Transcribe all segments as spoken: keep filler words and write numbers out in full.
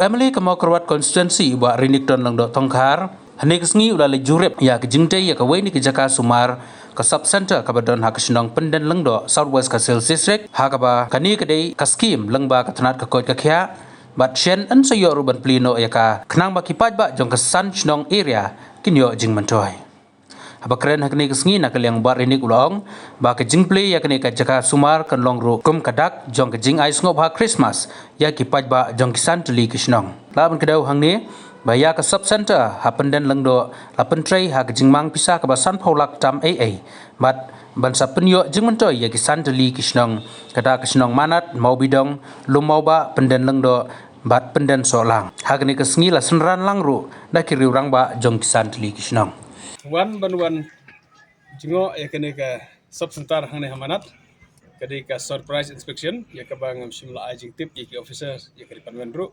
U M L A ka Mawkyrwat Constituency, u Bah Rinik Don Lyngdoh Tongkhar, hynne ka sngi u la leit jurip ïa ka jingtei ïa kawei na ki jaka sumar, ka sub center kaba don ha ka shnong Pyndenlyngdoh, South West Khasi Hills District, ha kaba kane ka dei ka skim lyngba ka tnat ka koit ka khiah, bad shen yn sa ïoh ruh ban plie noh ïa ka, khnang ba ki paidbah jong ka san shnong area kin ïoh jingmyntoi. Haba kren ha kane ka sngi na ka liang u Bah Rinik u la ong ba ka jingplie ïa kane ka jaka sumar kan long ruh kum ka dak jong ka jingai sngewbha Christmas ïa ki paidbah jong ki san tylli ki shnong. La ban kdew hangne ba ïa ka sub center ha Pyndenlyngdoh la pyntrei ha ka jingmang pisa kaba sanphew lak tam ei ei, bad ban sa pynïoh jingmyntoi ïa ki san tylli ki shnong, kata ka shnong Manat, Mawbidong, Lum Mawbah, Pyndenlyngdoh bad Pyndensohlang. Ha kane ka sngi la synran lang ruh da ki riew rangbah jong ki san tylli ki shnong. Wan ban wan jngoh ïa kane ka sub center hangne ha Manat, ka dei ka surprise inspection, ïa kaba ngam shym la ai jingtip ïa ki officer ïa ka department ruh,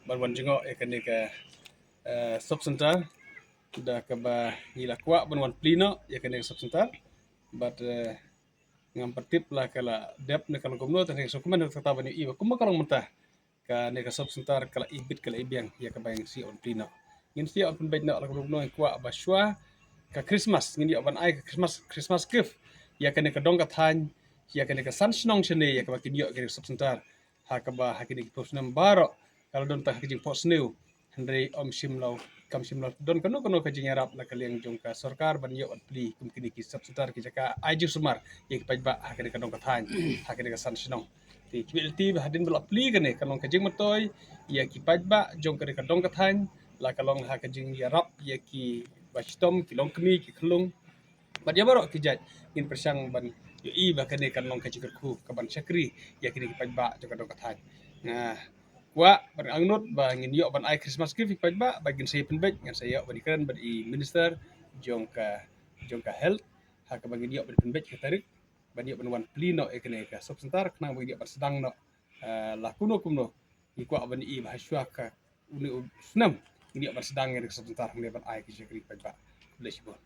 ban wan jngoh ïa kane ka, eh, sub center, da kaba ngi la kwah ban wan plie noh ïa kane ka sub center, bad, eh, ngam pat tip la ka la dep ne ka long kumno, tang shu kumne kata ban ïohi ba kumba ka long mynta, kane ka sub center ka la ibit ka la ibiang ïa kaba ngin sa ïoh ban plie noh. Ngin sa ïoh ban pynbeit noh la kumno kumno, ngi kwah ba shuwa ka Christmas ngin ïoh ban ai ka Christmas, Christmas gift ïa kane ka dong ka thaiñ, ïa kane ka san shnong shane, ïa kaba kin ïoh kane ka sub center. Ha kaba ha kine ki phew snem baroh ka la don tang ha ka jingphohsniew, hynrei ym shym la, kam shym la don kano kano ka jingïarap na ka liang jong ka sorkar ban ïoh ban plie kum kine ki sub center, ki jaka ai jingsumar ïa ki paidbah ha kane ka dong ka thaiñ, ha kane ka san shnong. Te kiba lynti ba hadien ba la plie kane, ka long ka jingmyntoi ïa ki paidbah jong kane ka dong ka thaiñ, la ka long ha ka jingïarap ïa kiba shitom, ki longkmie, ki khyllung, bad ïa baroh ki jait. Ngin pyrshang ban ïohi ba kane kan long ka jingkyrkhu kaban shakri ïa kine ki paidbah jong ka dong ka thaiñ. Nga kwah ban angnud ba ngin ïoh ban ai Christmas gift ïa ki paidbah, ba ngin sa ïa pynbeit, ngin sa ïoh ban ïakren bad i minister jong ka, jong ka health, ha kaba ngin ïoh ban pynbeit ka tarik ban ïoh ban wan plie noh ïa kane ka sub center, khnang ba ngin ïoh ban sdang noh, eh, la kumno kumno. Ngi kwah ban ïohi ba ha shuwa ka une u snem ngin ïoh ban sdang ïa kane ka sub center hangne ban ai ka shakri paidbah. Khublei shibun.